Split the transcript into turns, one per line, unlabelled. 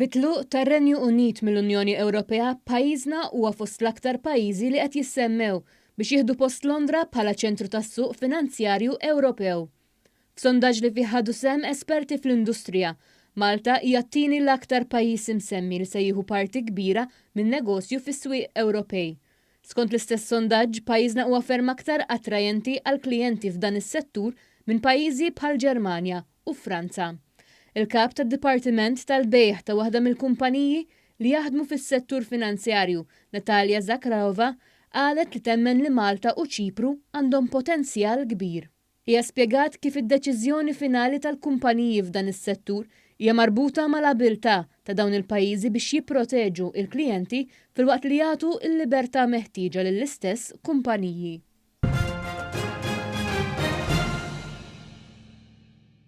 Bit-tluq tar-Renju Unit mill-Unjoni Ewropea, pajjiżna huwa fost l-aktar pajjiżi li qed jissemmew biex jieħdu post Londra bħala ċentru tas-suq finanzjarju Ewropew. F'sondaġġ li fih ħadu sehem esperti fl-industrija, Malta hija t-tieni l-aktar pajjiż imsemmi li se jieħu parti kbira min-negozju fis-swieq Ewropej. Skont l-istess sondaġġ, pajjiżna huwa ferm aktar attrajenti għall-klijenti f'dan is-settur minn pajjiżi bħall-Ġermanja u Franza. Il-Kap tad-Dipartiment tal-Bejgħ ta' waħda mill-kumpaniji li jaħdmu fis-settur finanzjarju, Natalia Zakharova, qalet li temmen li Malta u Ċipru għandhom potenzjal kbir. Hija spjegat kif id-deċiżjoni finali tal-kumpaniji f'dan is-settur hija marbuta mal-abilità ta' dawn il-pajjiżi biex jipproteġu l-klijenti filwaqt li jagħtu l-libertà meħtieġa lill-istess kumpaniji.